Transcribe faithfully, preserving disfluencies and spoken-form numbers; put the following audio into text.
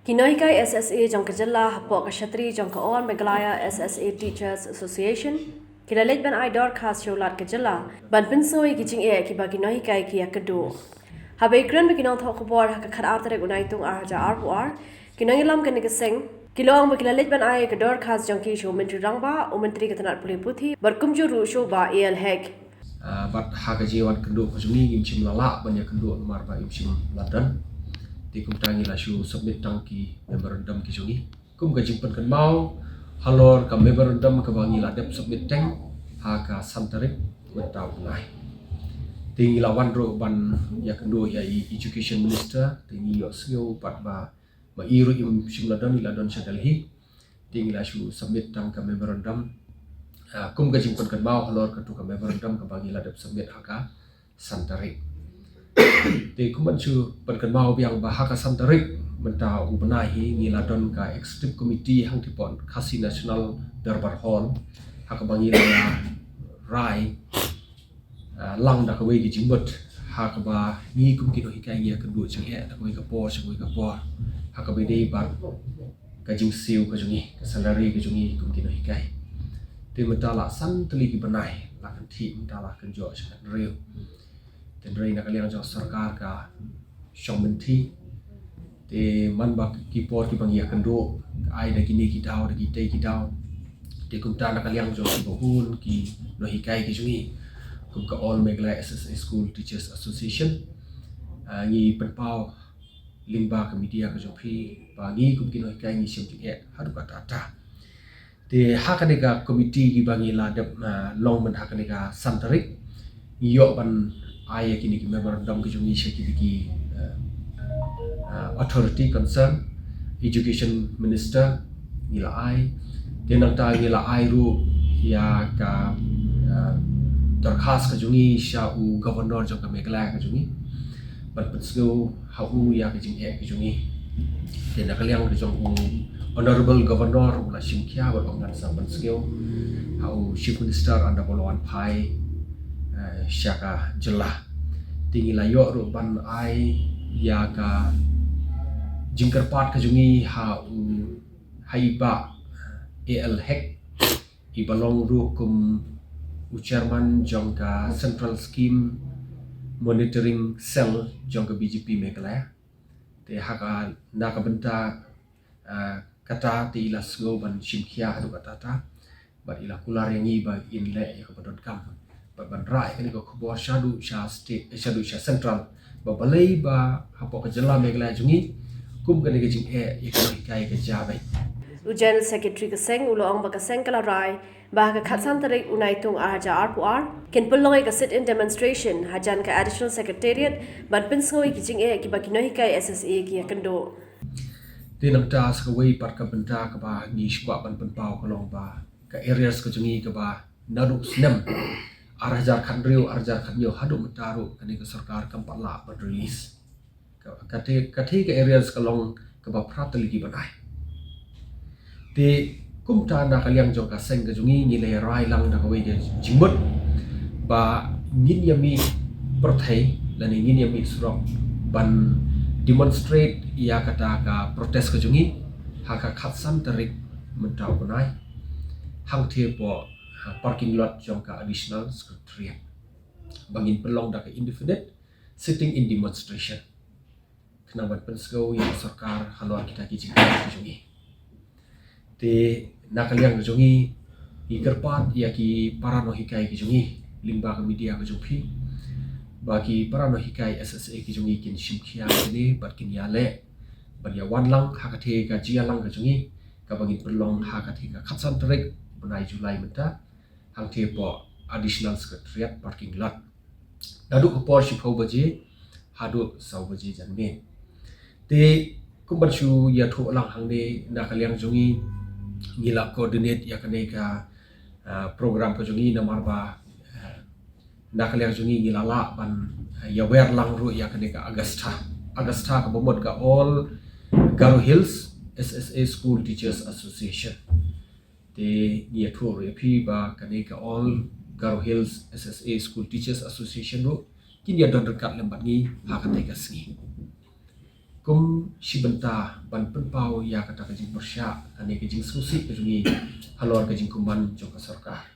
Ki nonghikai S S A jong ka jylla hapoh ka shatri jong ka All Meghalaya S S A Teachers Association ki la leit ban ai dorkhas sha u Lat ka jylla ban pynsngew ïa ki jingeh kiba ki nonghikai ki ïakynduh. Haba ïakren bad ki nongthoh khubor ha ka khatar tarik u Naitung ar hajar arphew ar, ki nongïalam kane ka seng ki la ong ba ki la leit ban ai ka dorkhas jong ki sha u Myntri Rangbah, u Myntri ka tnat pule puthi bad kumjuh ruh sha u Bah A L Hek. Ah, bad ha ka jingwan kynduh ka jong ngi ngim shym la lah ban ïakynduh namar ba ngim shym la don. Te kumta ngi la shu submit tang ki memorandum ki jong ngi kum ka jingpynkynmaw halor ka memorandum kaba ngi la dep submit teng ha ka san tarik mynta u bnai. Te ngi la wan ruh ban ïakynduh ïa i Education Minister, te ngi ïohsngew pat ba ma i ruh im shym la don, i la don sha Delhi. Te ngi la shu submit tang ka memorandum, ah, kum ka jingpynkynmaw halor katu ka memorandum kaba ngi la dep submit ha ka san tarik. Te kum ban shu pynkynmaw biang ba ha ka san tarik mynta u bnai hi ngi la don ka executive committee hangtei hapoh Khasi National Durbar Hall, ha kaba ngi la rai, ah, lang da kawei ka jingmut ha kaba ngi kum ki nonghikai ngi ïakynduh jingeh da kawei ka por sha kawei ka por, ha kaba ïadei bad ka jingsiew ka jong ngi, ka salary ka jong ngi kum ki nonghikai. Te mynta la san tylli ki bnai, la kynthih mynta la kynjoh sha ka hynriew. Te hynrei na ka liang jong sorkar ka shong mynthi. Te man ba ki por kiba ngi ïakynduh ai da kine ki daw, da kitei ki daw. Te kumta na ka liang jong kiba bun ki nonghikai ki jong ngi kum ka All Meghalaya S S A School Teachers Association, ah, ngi pynpaw lyngba ka media ka jong phi ba ngi kum ki nonghikai ngi shem jingeh haduh katta katta. Te ha kane ka committee kiba ngi la dep, ah, long mynta ha kane ka san tarik, ngi ïoh ban ai ïa kine ki memorandum ki jong ngi sha kine ki, ah, ah, authority concern, Education Minister ngi la ai. Te nangta ngi la ai ruh ïa ka, ah, dorkhas ka jong ngi sha u Governor jong ka Meghalaya ka jong ngi ban pynsngew ha u ïa ka jingeh ka jong ngi. Te na ka liang ka jong u Honorable Governor u la shim khia bad ong ngan sa pynsngew ha u Chief Minister Honorable Wanphai, eh, sha ka jylla. Te ngi la ïoh ruh ban ai ïa ka jingkyrpad ka jong ngi ha u, ha i Bah A L Hek, iba long ruh kum u chairman jong ka Central Scheme Monitoring Cell jong ka B J P Meghalaya. Te ha ka, na ka bynta, ah, kata te i la sngew ban shim khia haduh katta katta bad i la kular ïa ngi ba in leh ïa kaba donkam bad ban rah ïa kane ka khubor shaduh sha state, eh, shaduh sha central, ba balei ba hapoh ka jylla Meghalaya jong ngi kum kane ka jingeh ïa ki nonghikai ka jia beit. U General Secretary ka seng u la ong ba ka seng ka la rai ba ha ka khatsan tarik u Naitung ar hajar arphew ar kin pynlong ïa ka sit-in demonstration hajan ka Additional Secretariat ban pynsngew ïa ki jingeh kiba ki nonghikai S S A ki ïakynduh. Te nangta sa kawei pat ka bynta kaba ngi sngewkwah ban pynpaw ka long ba ka arrears ka jong ngi kaba naduh snem ar hajar khathynriew, ar hajar khathynñiew haduh mynta ruh kane ka sorkar kam pat lah ban release. Ka, ka te, ka te ka arrears ka long kaba phra tylli ki bnai. Te kumta na ka liang jong ka seng ka jong ngi ngi la rai lang da kawei ka jingmut ba ngin ïa mih pyrthei lane ngin ïa mih surok ban demonstrate ïa kata ka protest ka jong ngi ha ka khatsan tarik mynta u bnai hangtei hapoh, ha, parking lot jong ka Additional Secretariat. Ba ngin pynlong da ka indefinite sitting in demonstration khnang ban pynsngew ïa ka sorkar halor kita ki jingeh ki jong ngi. Te na ka liang ka jong ngi, ngi kyrpad ïa ki para nonghikai ki jong ngi lyngba ka media ka jong phi ba ki para nonghikai S S A ki jong ngi kin shim khia ïa kane bad kin ïaleh ban ïa wan lang ha kata ka jingïalang ka jong ngi kaba ngin pynlong ha kata ka khatsan tarik bnai July mynta hangtei hapoh Additional Secretariat parking lot. Naduh ka por shiphew baje haduh saw baje janmiet. Te kumban shu ïathuh lang hangne na ka liang jong ngi ngi la coordinate ïa kane ka, ah, program ka jong ngi namar ba, ah, na ka liang jong ngi ngi la lah ban, ah, ïawer lang ruh ïa kane ka AGASTA. AGASTA kaba mut ka All Garo Hills S S A School Teachers Association. Te ngi ïathuh ruh ïa phi ba kane ka All Garo Hills S S A School Teachers Association ruh kin ïa don ryngkat lem bad ngi ha kane ka sngi. kum shi bynta ban pynpaw ïa kata ka jingpyrshah lane ka jingsngewsih ka jong ngi halor ka jingkyrmen jong ka sorkar.